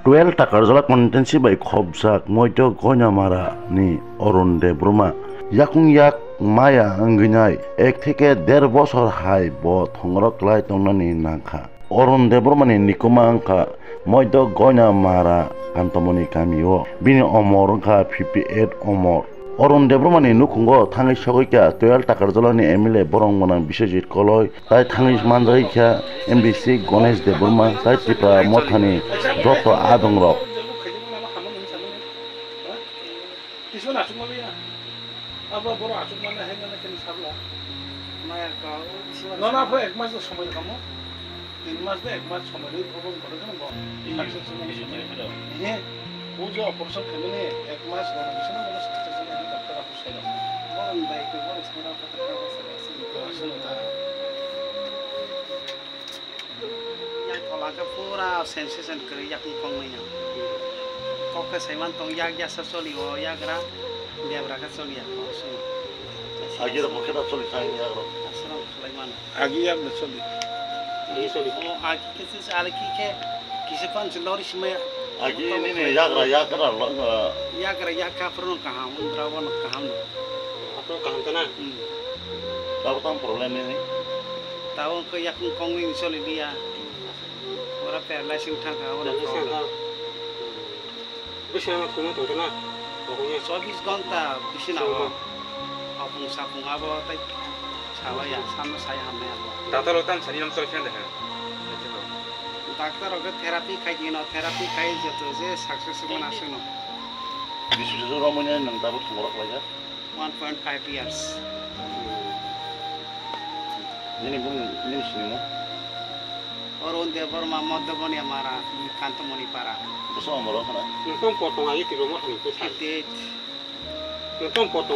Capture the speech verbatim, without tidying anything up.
Twelve Takarjala constituency bai khopjak Moidok Goinamara ni Arun Debbarma yakung yak maya wngwi nai ek theke der bosor hai bo thongorok klai tongnani nangkha. Arun Debbarma ni nikuma wngkha Moidok Goinamara Kantamoni kamio. Bini omor wngkha fifty eight omor. Arun Debbarma ni nukhungo thangwi sogwi kha Twelve Takarjala ni M L A borok mwnang Biswajit Koloi, tai thangwi manjagwi kha M D C Ganesh Debbarma, tai Tipra Mothani joto adongrok. Kisa na chuma liya. Abra boro achuk mana hai mana kini sabla. Maya ka, o bisi mana Nona sabla. Pho ek mas no somoi kamo. Tin mas de ek mas somoi rwi phobong kore khe bo. Success ni. He. O je operation khaimani ek mas rok bising no success ni doctor apu sai rok. Borok bai ke borok sai rok kata kata sai rok. Aswk ta. Yang thola khe pura sensation kwrwi yakung kongwi no. Kok khe saiman tong yak yasa choli o yagra debra khe choli ya kok sung. Agi rok khe ta choli sang yagra. Aswk khlai mano. Agi yak na choli. Agi choli. O agi khe se ale ki khe kisa pan se lori simaya. Agi ni ne yagra yagra lo. Yagra yak ka purun kaham undra wan kaham. Apa kaham tana? Hmm. Tabo tang problem ni. Tabo khe yakung kongwi ni choli dia. Ora paralyzing thang ka ora. Paralyzing thang ka. Bisi nama kuno tongkhe na? Chobbish ghonta bisi na o. Chwngma. Apung sapung abo tai salai ya, samno sai hamnai abo. Doctor rok tam sani nam chol khe de ha. Doctor rok therapy khai kino, therapy khai joto je success mona sino. Bisi bisi romoni nang tabuk sumorok laijak. One point five years. Nini bung, nini sinimo? Arun Debbarma, Modogoni Amara, Kantamoni Para. Bwsa omoro khna? Nokong potong agi tiro mo thani khe sai. Fifty eight. Nokong potong.